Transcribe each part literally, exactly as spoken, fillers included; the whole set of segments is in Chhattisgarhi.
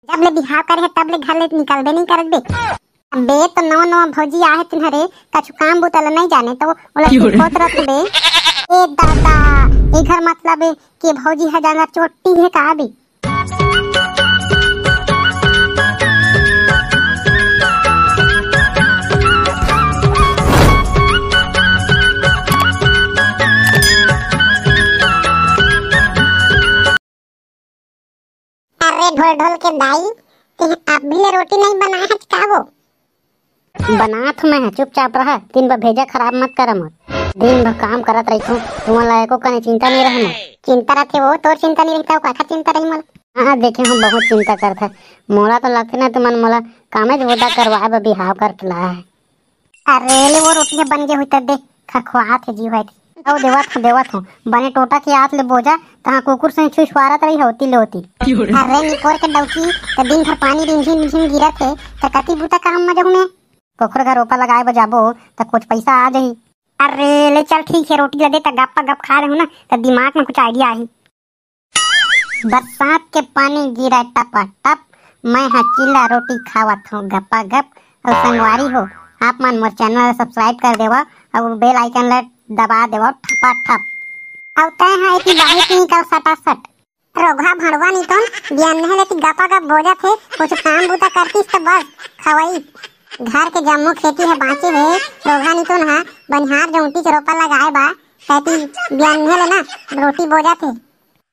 जब ले बिहाव करे हे, तब ले घर ले निकलबे नहीं करत बे। अबे तो नवा नवा भौजी आहे तिन्हरे, कछु काम बुता ल नहीं जाने तो ओला सिखोत रथ बे। ए दादा, एकर मतलब ए के भौजी ह जांगर चोट्टी हे का बे? अरे ढोल ढोल के दाई, तें अभी ले रोटी नहीं बनाए हस का वो? बनात हूँ मैं, चुपचाप रह, दिन भर भेजा खराब मत कर मोर। दिन भर काम करत रहिथों, तुमन ला एको कने चिंता नहीं रहे मोर। चिंता रथे वो, तोर चिंता नहीं रहिता, काखर चिंता रही मोला? हाँ, देखे हूँ बहुत चिंता करत है। मोला तो लगथे ना तुमन मोला कामेच बुता करवाए बर बिहाव करके लाए है। अरे ले वो रोटी ह बन गे होही त दे, खखवात हे जीव है। अउ देवत हूँ, देवत हूँ, बने टोटा के आत ले बोजा, तहाँ कुकुर से छुछवारत रही होती ले होती। अरे निपोर के डौकी, त दिन भर पानी रिमझिम रिमझिम गिरत हे, त कति बुता काम म जाहूँ मैं? कोखर घर रोपा लगाए बर जाबो, त कुछ पैसा आ जाही। अरे ले चल ठीक है, रोटी ला दे, त गप्पा गप खा लेहूँ ना, त दिमाग में कुछ आइडिया आही। बरसात के पानी गिरा टपा टप, मैं ह चिल्ला रोटी खावत हूँ गपा गप। अउ संगवारी हो, आप मन मोर चैनल ला सब्सक्राइब कर देवा अउ बेल आइकन ला दबा देवा ठपा ठप। अउ तै ह एती बाहिर निकल सटा सट। रोगहा भड़वा नितोन, बियन्ने ले ती गपा गप बोजत हे, कुछ काम बुता करतीस त बस, खवई। घर के जम्मो खेती ह बाँचे हे, रोगहा नितोन ह बनिहार जौंतीच रोपा लगाए बा, तैती बियन्ने ले ना रोटी बोजत हे।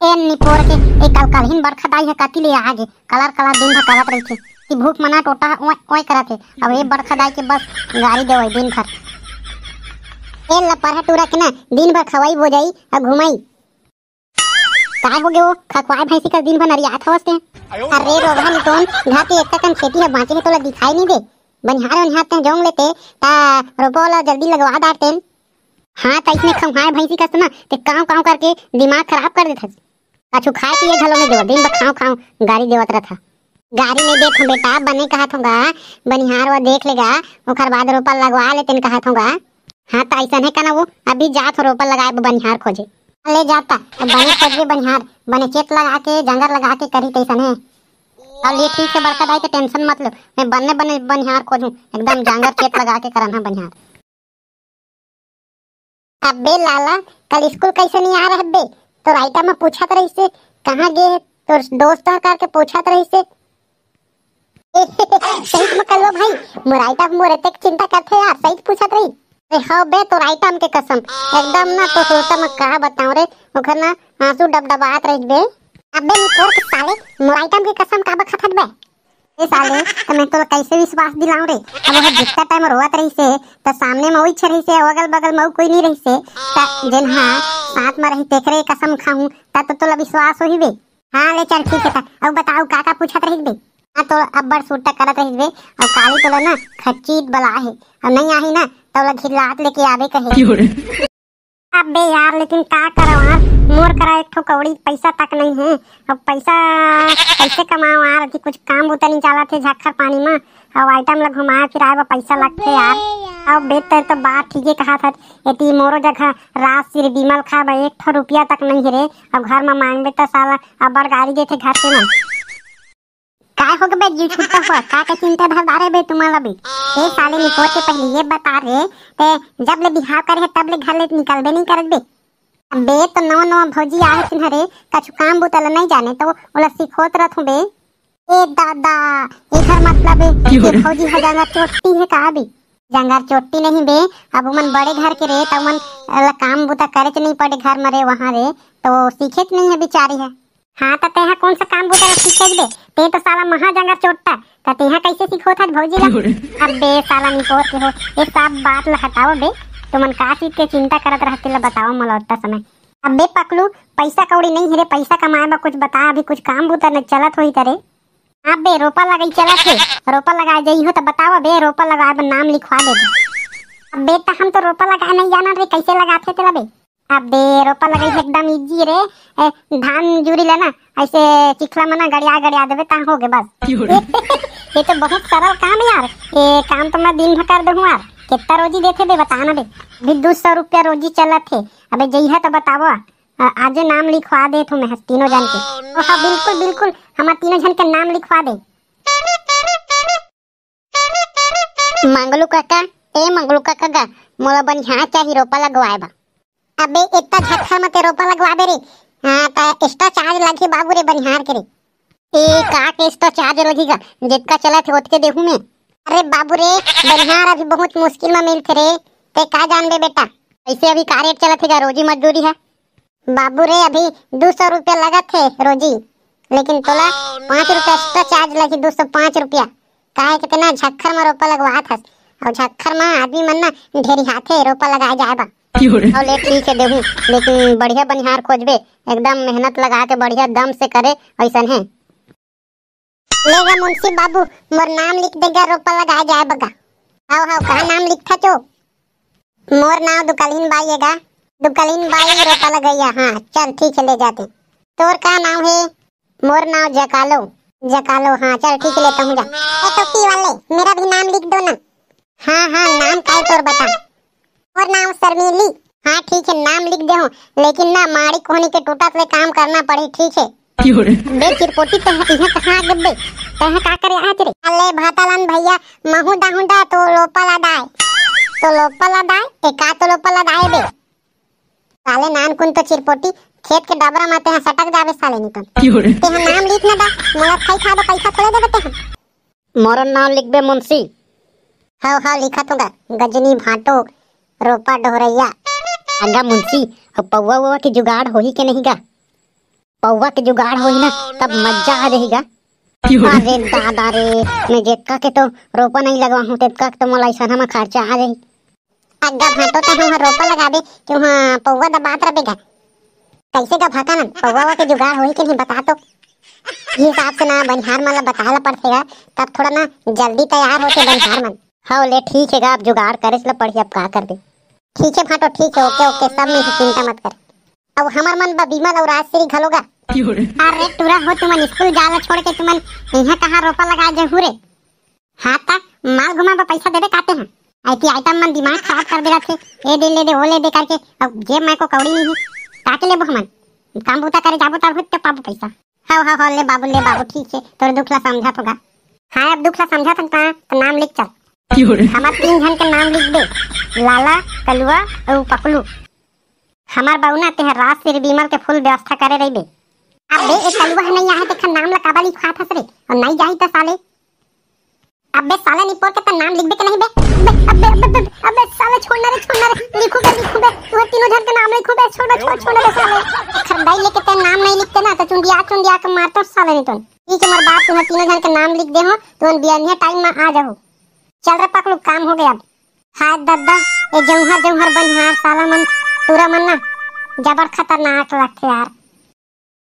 ए निपोर के, ए कल कलहिन बड़खा दाई ह कति ले आगे, कलर कलर दिन भर करत रहिथे। कि भूख मना टोटा ह ओए ओए करत हे। अब ए बड़खा दाई के बस गारी देवई दिन भर। ए ल परहा टूरा के ना दिन भर खवई बोजई अउ घुमई। काय हो गे वो? खखवाए भैंसी का दिन भर नरियात हवस ते? अरे रोगहा नितोन, घर के एक कन खेती ह बाँचे हे तोला दिखाई नहीं दे? बनिहार वनिहार ते जोंग लेते, ता रोपा वाला जल्दी लगवा डारतेन। हाँ, त इसने खंगाए भैंसी कस ना, ते कांव कांव करके दिमाग खराब कर देथस। कछु खाए पिए घलो नहीं देवत, दिन भर खांव खांव गारी देवत रहत ह। गारी नहीं देत हूँ बेटा, बने कहत हूँ गा, बनिहार वा देख लेगा, ओकर बाद रोपा लगवा लेतेन कहत हूँ गा। हाँ, त अइसन हे का ना वो, अभी जात हूँ रोपा लगाए बर बनिहार खोजे। ले जाता, अब बने खोजबे बनिहार, बने चेत लगा के, जंगर लगा के करी तइसन हे। अब ले ठीक है बड़का दाई, ते टेंशन मत लो, मैं बने बने बनिहार खोजूँ, एकदम जंगर चेत लगा के करन हा बनिहार। अबे लाला, कल स्कूल कैसे नहीं आ रहा बे? तोर आइटा में पूछत रहिसे, कहाँ गे हे? तोर दोस्त ह करके पूछत रहिसे। सही में कलवा भाई, मोर आइटा मोर एतेक चिंता करथे यार, सही पूछत रही। अरे हो बे, तोर आइटम के कसम, एकदम ना तो सोचा मैं कहा बताऊं रे, ओखर ना आंसू डबडबात रही बे। अबे निपोर के साले, मोर आइटम के कसम काबर खाथस बे? ए साले, त मैं तोला कैसे विश्वास दिलाऊं रे? अब वह जितना टाइम रोवत रहिसे, त सामने में वही रहिसे, अगल बगल में कोई नहीं रहिसे, त जेन हा साथ में रही तेकरे कसम खाऊं, त तो तोला विश्वास होही बे। हाँ ले चल ठीक है, त अब बताओ का का पूछत रहिस बे? हाँ तो अब्बड़ सुट्टा करत रहिस बे, अब काली तोला ना खच्चीत बला है, अब नहीं आही ना, तोला घिल्लात लेके आबे कहे। अबे यार, लेकिन का करव यार, मोर करा एक ठो कौड़ी पैसा तक नहीं है। अब पैसा कैसे कमाओ यार, अभी कुछ काम बुता नहीं चलत हे झाखर पानी में। अब आइटम ला घुमाए फिराए बर पैसा लगथे यार। अब बे, तै तो बात ठीके कहा था, एती मोरो जगह राज श्री विमल खा बे एक ठो रुपया तक नहीं है रे। अब घर में मांगबे त साला अब्बड़ गारी देथे घर के मन। काय हो गे बे, जीव छुट्टा हुआ, का के चिंता धर डारे बे तुम्हारा भी? ए साले निपोर के, पहले ये बता रे, ते जब ले बिहाव करे है तब ले घर ले निकलबे नहीं करत बे। अबे तो नवा नवा भौजी आहे तिन्हरे, कछु काम बुता ल नहीं जाने तो ओला सिखोत रथूं बे। ए दादा, एकर मतलब ए, ये भौजी ह जांगर चोट्टी है का बे? जांगर चोट्टी नहीं बे, अब उमन बड़े घर के रे, त उमन ल काम बुता करे च नहीं पड़े घर में रे, वहां रे, तो सीखे च नहीं है बेचारी है। हाँ, त तेहा कौन सा काम बुता ला सीखे बे? ते तो साला महा जंगर चोट्टा, त तेहा कैसे सिखोत हस भौजी ला? अबे साला निपोर के हो, ये सब बात ला हटाओ बे। तुमन का चीज के चिंता करत रहते ला बताओ मोला ओत्ता समय। अबे पकलू, पैसा कौड़ी नहीं है रे, पैसा कमाए बा कुछ बता, अभी कुछ काम बुता न चलत होही तरे। अबे रोपा लगाई चलत हे, रोपा लगाए जइहो त बताओ बे, रोपा लगाए बर नाम लिखवा दे। अबे त हम तो रोपा लगाए नहीं जानन रे, कैसे लगाथे तेला बे? अबे रोपा लगाई एकदम इजी रे। ए, धान जूरी लेना, ऐसे चिखला मना गड़िया गड़िया देवे, ता हो गे बस। ये तो बहुत सरल काम है यार, ये काम तो मैं दिन भर कर दूँ यार। कितना रोजी देथे बे, बता ना बे। अभी दो सौ रुपया रोजी चलत हे। अबे जइहा तो बतावा। अ, आजे नाम लिखवा देत हों मैं तीनों झन के। ओ हाँ, बिल्कुल, बिल्कुल, हमर तीनों झन के नाम लिखवा दे। मंगलू काका, ए मंगलू काका गा, मोला बनिहार चाही रोपा लगवाए बर। अबे, इतना झक्खर म ते रोपा लगवाबे रे? हाँ, त extra charge लगही बाबू रे बनिहार के रे। ए, का के extra charge लगही गा? जतका चलत हे, ओतके देहूं मैं। अरे बाबू रे, बनिहार अभी बहुत मुश्किल म मिलथे रे, ते का जानबे बेटा? अइसे अभी का rate चलत हे गा, रोजी मजदूरी ह? बाबू रे, अभी दू सौ रुपया लगत हे रोजी, लेकिन तोला पाँच रुपया extra charge लगही, दू सौ पाँच रुपया। काहे कि तें ना झक्खर म रोपा लगवात हस, अउ झक्खर म आदमी मन ना ढेरिहाथे रोपा लगाए जाए बर। अउ ले ठीक हे देहूं, लेकिन बढ़िया बनिहार खोजबे, एकदम मेहनत लगा के बढ़िया दम से करे, अइसन हे। ले गा मुंशी बाबू, मोर नाम लिख दे गा रोपा लगाए जाए बर गा। हव, हव, का नाम लिखथस ओ? मोर नाम दुकलीन बाई ए गा। दुकलीन बाई रोपा लगइया, हाँ, चल ठीक हे, ले जाते। तोर का नाम हे? मोर नाम जकालो। जकालो, हाँ, चल ठीक हे, लेता हूँ जा। ए टोपी वाले, मेरा भी नाम लिख दो ना। हाँ, हाँ, नाम का हे तोर बता। मोर नाम शर्मीली। हाँ, ठीक हे, नाम लिख दे हूँ, लेकिन ना माड़ी कोहनी के टूटा से काम करना पड़ी, ठीक हे। बे चिरपोटी, तैं इहाँ कहाँ आ गे बे? तैं का करे आज रे? अले भातालान भैया, महू दाहूं दा तो लोपा ला दाय। तो लोपा ला दाय? ए का तो लोपा ला दाय बे? साले नानकुन तो चिरपोटी, खेत के डबरा म तेहा सटक जाबे साले निकन। तेहा नाम लिख ना दा, मोला खाई खा दो, पैसा थोड़े देबे तेहा। मोरो नाम लिखबे मुंशी। हव, हव, लिखत हूँ गा, गजनी भांटो, रोपा डोहरैया। अगा मुंशी, अब पौवा वौवा के जुगाड़ होही के नहीं गा? पौवा के जुगाड़ होही ना, तब मजा आ जाही गा। अरे दादा रे, मैं जेतका के तो रोपा नहीं लगवा हूँ, तेतका के तो मोला अइसन म खर्चा आ जाही। अग्गा भांटो, त हमर रोपा लगाबे कि उहाँ पौवा दबात रबे गा? कैसे गा भातालान, पौवा के जुगाड़ होही कि नहीं बता तो। ये हिसाब से ना बनिहार मन ला बताए ला पड़थे गा, तब थोड़ा ना जल्दी तैयार होथे बनिहार मन। हव ले ठीक हे गा, अब जुगाड़ करे ला पड़ही, अब का करबे। ठीक हे भांटो, ठीक हे, ओके ओके, सब मिलही, चिंता मत कर। अब हमर मन बा विमल अउ राजश्री घलो गा। अरे टूरा हो, तुमन स्कूल जाला छोड़ के तुमन इहाँ कहाँ रोपा लगाए जहू रे? हाँ त, माल घुमा बर पैसा देबे काते हैं। ऐती आइटम मन दिमाग खराब कर दे रथे। ए दे ले दे, ओ ले दे करके, अब जेब में को कौड़ी नहीं है। का के लेबो हमन? काम बूता करे जाबो तब तो पाबो पैसा। हव, हव, हव, ले बाबू, ले बाबू, ठीक है, तोर दुख ला समझत होगा। हाँ, अब दुख ला समझत हन त, त नाम लिख चल। हमर तीन झन के नाम लिख दे, लाला, कलुआ अउ पकलू। हमर बउना तेह राजश्री विमल के फुल व्यवस्था करे रहिबे। अबे ए कलुआ ह नहीं आहे, तेखर नाम ला काबर लिखवात हस रे? अउ नहीं जाही त साले। अबे साले निपोर के त नाम लिखबे के नहीं बे? अबे, अबे, अबे, अबे, अबे साले छोड़ ना रे, छोड़ ना रे, लिखू बे, लिखू बे, तुहर तीनों झन के नाम लिखू बे, छोड़ बे, छोड़, छोड़ बे साले। खरदाई लेके ते नाम नहीं लिखते ना, तो चुंडिया, चुंडिया के मारतो साले नहीं तो। ठीक है, मोर बाप तुहर तीनों झन के नाम लिख दे हो, तुमन बियनिया टाइम में आ जाओ। चल रे पकलू, काम हो गया अब। हाय दद्दा, ए जौहर जौहर बनिहार साला मन, टूरा मन ना, जबर खतरनाक लगथे यार।